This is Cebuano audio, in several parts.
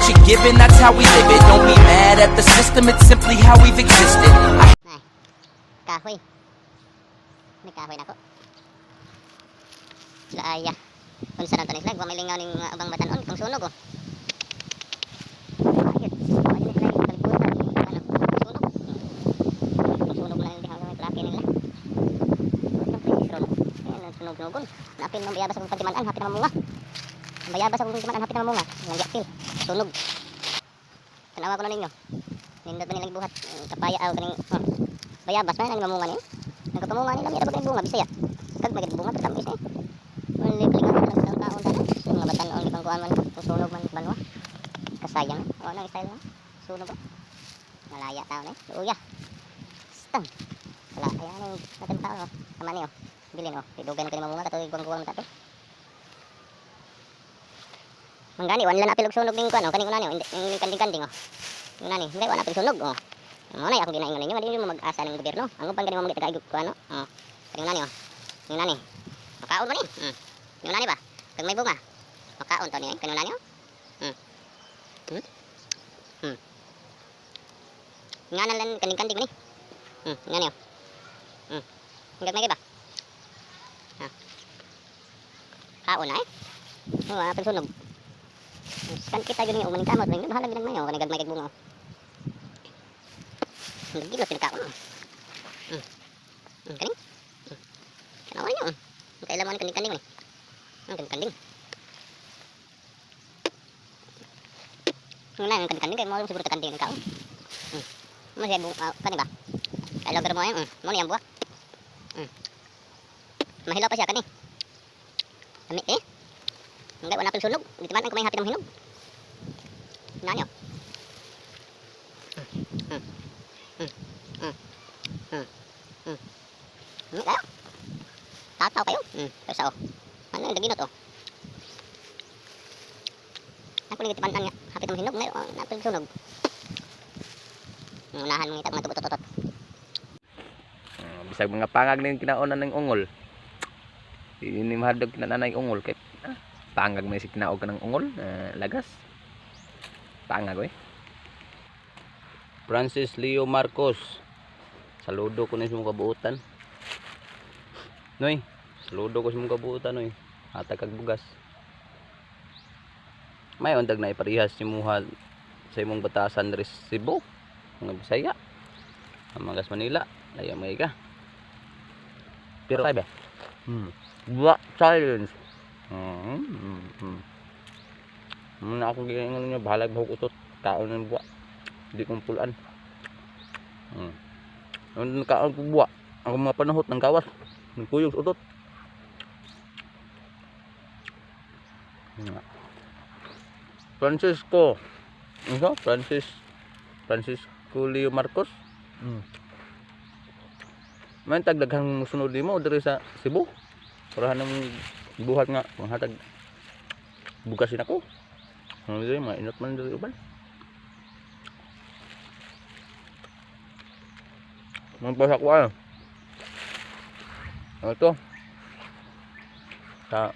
you're given, that's how we live it. Don't be mad at the system, it's simply how we've existed. I Ay, kahoy. May kahoy na ko. Sila aya. Unsa na to ni sila? Wa may lingaw ning mga ubang batanon kung sunog oh. Ayun. Wa ni sila yung kalibutan. Ano? Sunog. Kung sunog na yung dihang may klake nila. Ang crisis ron. Ayan, sunog-sunogon. Naapil ng bayabas akong pagtiman-an, hapit na mamunga. Ang bayabas akong pagtiman-an, hapit na mamunga. Ang giapil. Sunog. Tanawa ko na ninyo. Nindot ba nilang buhat? Kapaya aw kaning oh. Bayabas man ang mamunga ni. Nagkapamunga nila mira ba kaning bunga Bisaya. Kag magid bunga pero tamis eh. Wala kalingaw na lang taon taon. Mga batan-on gipang kuan man kung sunog man banwa. Kasayang. O nang style na. Sunog ba? Malaya taon eh. Luya. Stang. Wala ayan ang natin taon oh. Tama ni oh. Bilin oh. Dugay na kini mamunga katoy guwang-guwang ta to. Manggani wala na apil og sunog ning kuan oh kaning una ni oh. Ning kanding-kanding oh. Una ni, hindi wala apil sunog oh. Mo na akong ginaingon ninyo, dili mo mag-asa ng gobyerno. Ang uban gani mo magita kay kuan oh. Oh. Kaning una ni oh. Ning una ni. Makaon ba ni? Ning una ni ba? Kag may bunga. Makaon to ni eh. Kaning una ni oh. Nga na lang kanding-kanding ni. Nga ni oh. Hanggang may ba? Ha. Kaon na eh. Oh, wala pang sunog. Skan kita yun yung umaning kamot, may bahala ginagmay oh, kanang gagmay kay bunga oh. Nagilo pinakaon. Kaning. Tanawa ninyo. Kailan mo ang kanding-kanding ni. Ang kanding-kanding. Wala ang kanding-kanding kay mo siguro ta kanding ang kaon. Mo siya bunga kani ba? Kay lover mo ay, mo ni ang buwak. Mahilaw pa siya kani. Ami eh. Hindi wala pang sunog. Gitiman ang kumay hapit ng hinog. Nanyo. Hindi kayo. Tataw kayo. Pero oh. Ano yung daginot oh. Ako ni gitiman nga hapit ng hinog ngayon napil sunog. Unahan mo ngita mga tubutot. Bisag mga pangag na yung kinaonan ng ungol. Ini mahadog kinananay ungol kay pangag may si kinaog ka ng ungol, lagas. Pangag oy. Francis Leo Marcos. Saludo ko na sa mong kabuutan. Noy, saludo ko sa mong kabuutan, noy. Hatag kag bugas. May undag na iparihas ni muha sa imong batasan diri sa Cebu, mga Bisaya. Ang mga Manila, layo mga ka. Pero Patay ba? Buwa challenge. Muna akong gingayon niya, bahalag bahok utot, kaon ng buwa. Di kong pulaan. Ano kaon ko buwa? Ako mga panahot ng gawas. Ng kuyog sa utot. Nga. Francisco. Ano? Francisco Leo Marcos. May tagdaghang musunod nimo diri sa Cebu. Para ng buhat nga panghatag bugasin ako. Ano diri mga inot man diri uban. Mga pa sa kuan. Ano to? Sa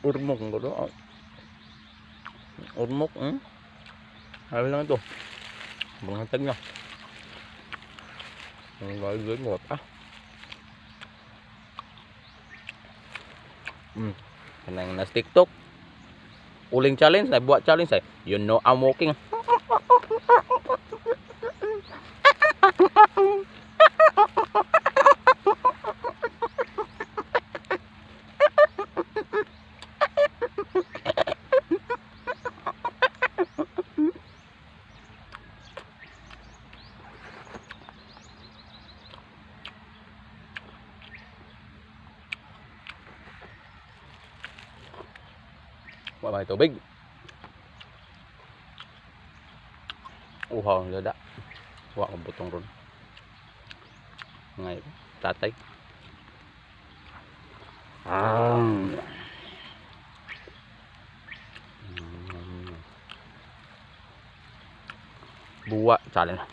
urmok ko to. Urmok, Sabi lang ito. Panghatag na. Ang gagawin mo, ah. Kanang nas TikTok. Uling challenge, na buat challenge ay. You know I'm walking. Wa may tubig. Uhaw ang dada. Wa akong butong ron. Ngay tatay. Buwa challenge.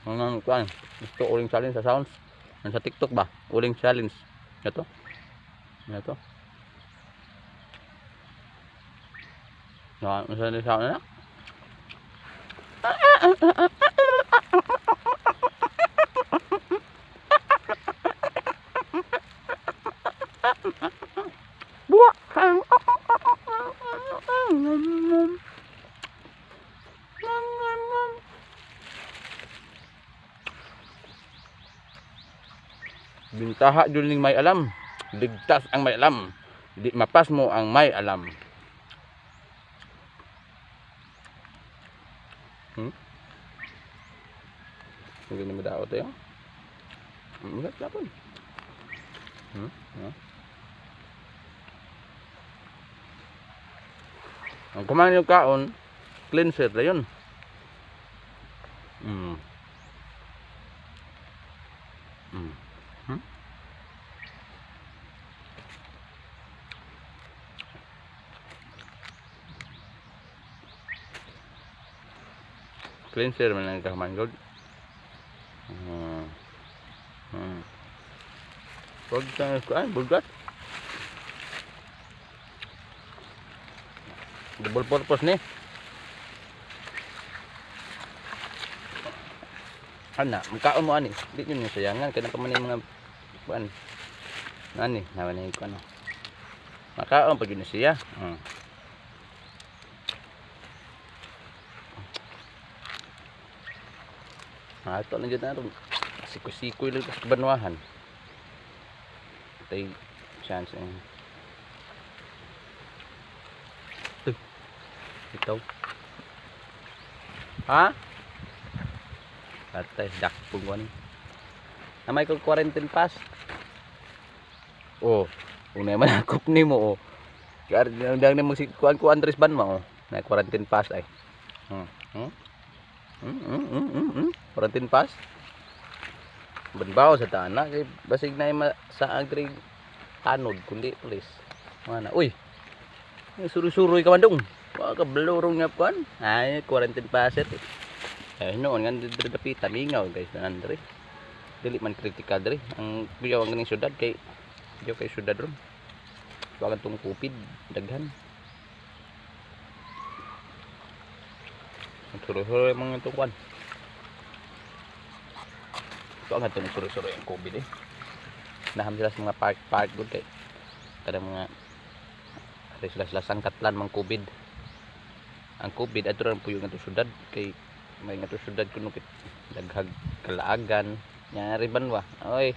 Ano nang kuan? Gusto uling challenge sa sounds. Ano sa TikTok ba? Uling challenge. Ito. Ito. Na, unsa ni sa na? Buwa. Bintaha jud ning may alam. Ligtas ang may alam. Di mapas mo ang may alam. Hindi na madaot tayo. Ingat lapon. Ha? Ang kumain yung kaon, cleanser na yun. Cleanser man lang kaman god. Wag tayo kuan, bulgat. Double purpose ni. Ana, makaon mo ani. Di nyo niyo sayangan kay pa man yung mga kuan. Ani, naman ni kuan. Makaon pa gyud ni siya. Ato lang dyan na ron. Sikoy-sikoy lang sa kabanwahan. Tay chance eh. Uy. Ikaw. Ha? Patay, dakpong ko ni. Na may kong quarantine pass. Oh, unay man akop nimo oh. Kaya dang nimo si kuan ko Andres Banma oh. Na quarantine pass ay. Quarantine pass. Banbaw sa taana kay basig na sa agri tanod kundi please. Mana uy. Suro-suroy ka man dong. Wa ka blurong nga kuan. Ay quarantine pass it. Ay noon nga diri dapita mingaw guys na andre. Dili man critical diri ang kuyaw ang ganing syudad kay diyo kay syudad ron. Wa tong kupid daghan. Suro-suroy mga itong kuan. Ito ang itong suro-suroy ang COVID eh. Naham sila sa mga park-park doon kay kadang mga ari sila sila sangkatlan mang COVID. Ang COVID adto ra puyo ngadto syudad kay may ngadto syudad kuno kit daghag kalaagan nya riban wa. Oy.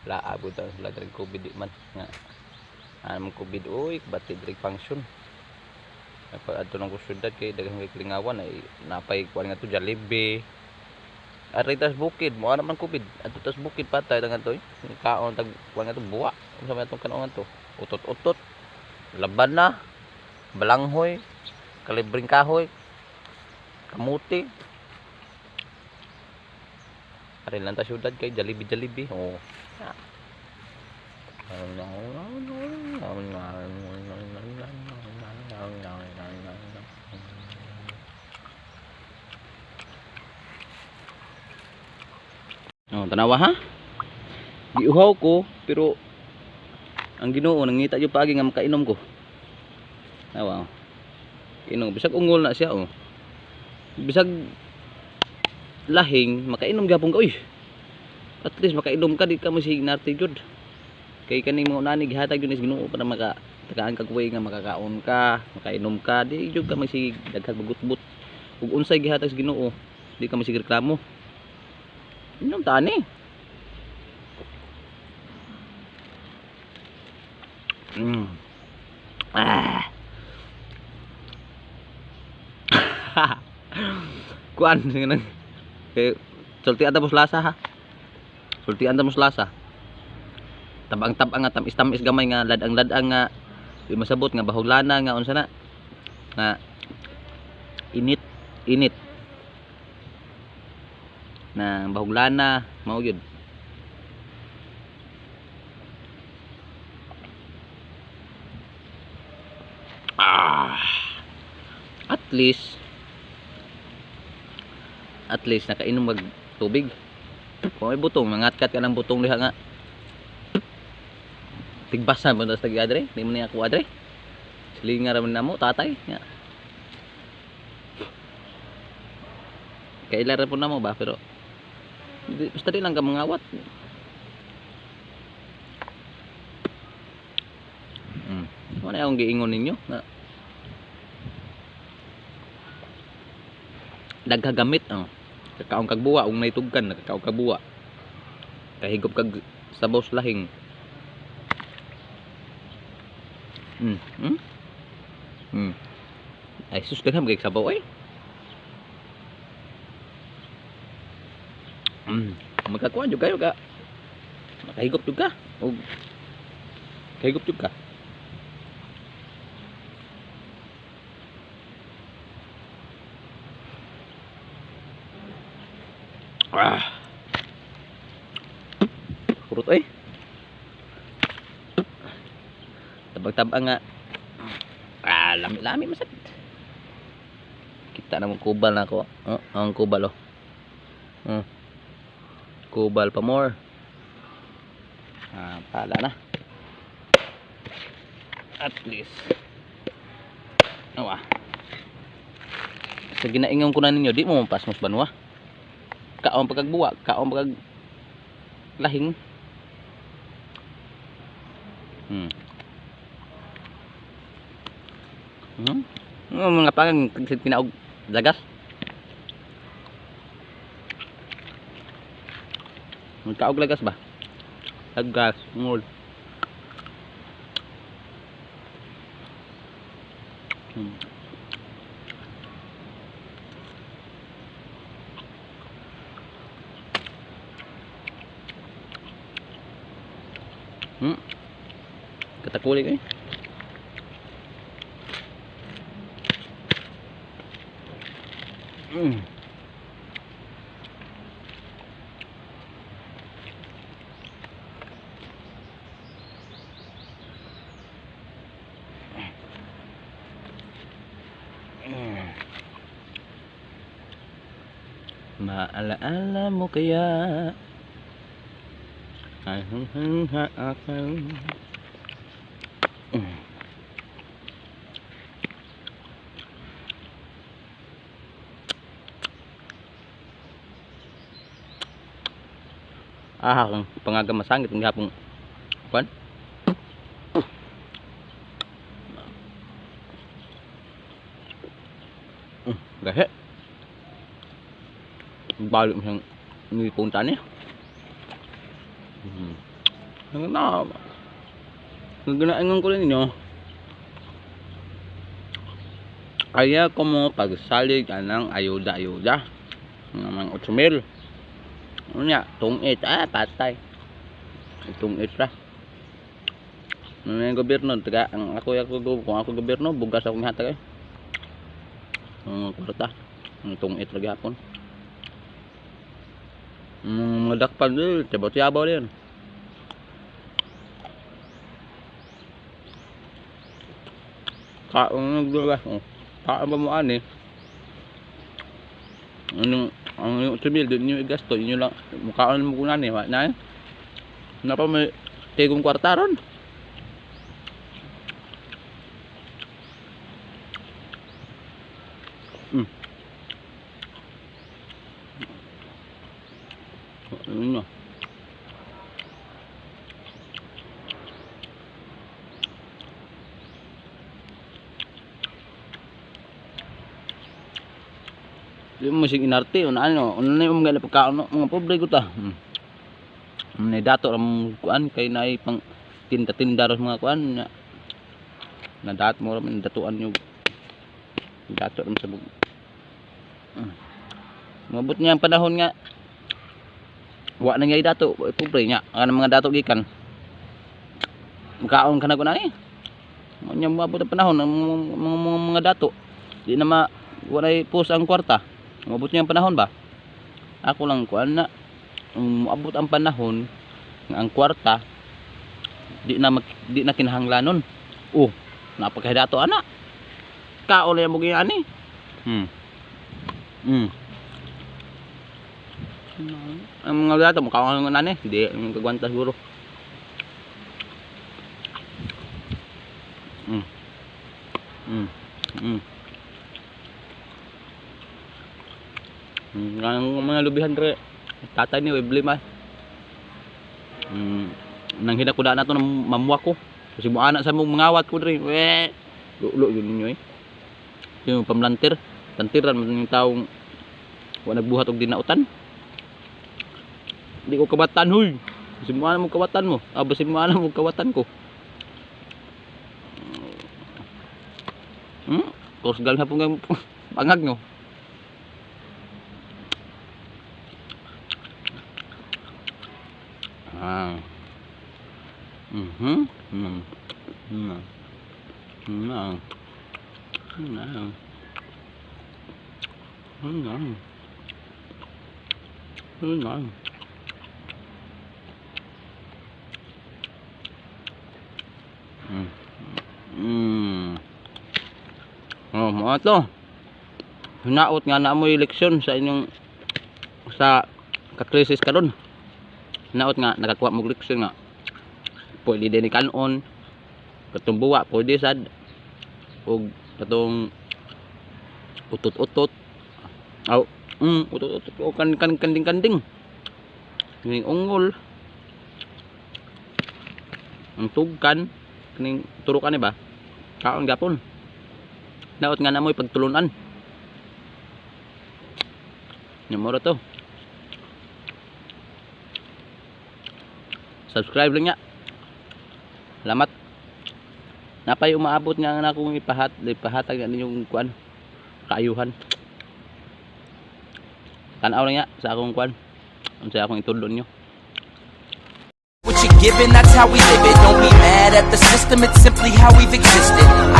Laabot ang sila diri COVID di man nga anong COVID oy bati diri function. Pag adto nang syudad kay daghang kay kalingawan ay napay kuan nga to Jollibee. Ari tas bukid mo ana man COVID. Adto tas bukid patay lang adto. Kaon tag kuan nga to buwa. Unsa man atong kanon to? Utot-utot. Laban na. Balanghoy, kalibring kahoy, kamuti. Ari lang ta syudad kay Jollibee Jollibee. Oh. Oh, tanawa ha? Giuhaw ko pero ang Ginoo nangita jud paagi nga makainom ko. Tawa. Inom bisag ungol na siya oh. Bisag lahing makainom gyapon ka uy. At least makainom ka di ka masignarte jud. Kay kaning mga unani gihatag jud ni Ginoo para maka tagaan kag way nga makakaon ka, makainom ka, di jud ka masig daghang bagutbot. Ug unsay gihatag sa Ginoo, di ka masig reklamo. Inom ta ani. Ah. Kuan ngene. Kay sultian ta mo lasa ha. Sultian ta mo lasa. Tabang-tabang nga tamis-tamis gamay nga ladang-ladang nga di masabot nga bahog lana nga unsa na nga init init na bahog lana mao gyud. At least nakainom mag tubig. Kung may butong, mangatkat ka ng butong diha nga. Tigbasa mo tas tagi adre, di mo niya kuha adre. Silinga ra man namo tatay nga. Kaila ra po na mo ba pero di, basta di lang ka mangawat. Wala akong giingon ninyo na daghagamit oh. Kakaon kag buwa ug naitugkan nakakaon kag buwa. Kahigop kag sabaw sa lahing. Mm. Mm. Mm. Ay sus, daghan kay sabaw ay. Magkakuan jud kayo ka. Makahigop jud ka. Og kahigop jud ka. Ah. Kurot ay. Tabag-tabang nga. Ah, lami-lami masakit. Kita na mong kubal na ako. Oh, ang kubal oh. Oh. Kubal pa more. Ah, pala na. At least. Awa. Sa ginaingon ko na ninyo, di mo mapasmos banwa. Kaon pagkagbuwa, kaon pagkag lahing. Mga pangang kinaog lagas. Magkaog lagas ba? Lagas, ngol. Katakulik eh. Maalaala mo kaya. Ah, ang pangaga masangit ang gihapon. Kwan? Gahe. Balik mo siyang nipunta niya. Ang na. Ginaingon ko rin ninyo. Ayaw ko mo pagsalig anang ayuda-ayuda. Ang mga 8,000. Ano niya? Tungit. Ah, patay. Tungit ra. Ano yung gobyerno? Taga, ang ako, ako, kung ako gobyerno, bugas akong hatag eh. Ang kwarta. Ang tungit ra gyapon. Ang mga dakpan din, tiyabaw-tiyabaw din. Kaon nagdulas. Oh. Kaon ba mo ani? Anong ang yung 8,000 din niyo igasto, inyo lang mukaon mo kunan eh, wa na eh. Na pa may tigong kwarta ron. Ano nyo? Di mo sing inarte, una ano, una na yung mga pagkaon, no? Mga pobre ko ta. May dato ang kuan kay naay pang tinda-tinda ro mga kuan na, na dat mo ra man datuan yung dato ram sa bug. Mabot niya ang panahon nga wa na ngay dato, pobre niya. Ang mga dato gikan. Makaon ka na kuan ani. Mo nya moabot ang panahon ang mga dato. Di na ma walay pus ang kwarta. Moabot niya ang panahon ba? Ako lang kuan na moabot ang panahon nga ang kwarta di na kinahanglanon. Oh, napakahdato ana. Kaon na mo ani. Ang mga dato makaon na ani, di ang kagwanta siguro. Ang mga lubihan dre. Tatay ni Webley man. Nang hinakuda na to ng mamwa ko. Kasi mo anak sa mong mangawat ko dre. We. Lulo yun ninyo eh. Yung pamlantir. Lantiran man yung taong wa nagbuhat og dinautan. Di ko kabatan huy. Basin mo mo kawatan mo. Ah, basin mo mo kawatan ko. Kusgal na po nga pangag no. Ah. Oh, mga to. Hinaot nga na mo'y leksyon sa inyong sa kakrisis karon. Hinaot nga nakakuha mo leksyon nga pwede din ni kanon, katong buwa pwede sad, ug katong utot-utot. Aw, utot-utot o kan kan kanding kanding. Kining ungol. Ang tugkan kining turukan ni ba? Kaon gapon. Naot nga na mo'y pagtulunan. Numero to. Subscribe lang nga. Salamat. Napay umaabot nga nga akong ipahatag nga ninyong kuan kaayuhan. Tan-aw lang nga sa akong kuan. Unsa akong itudlo ninyo. What you're given, that's how we live it. Don't be mad at the system, it's simply how we've existed. I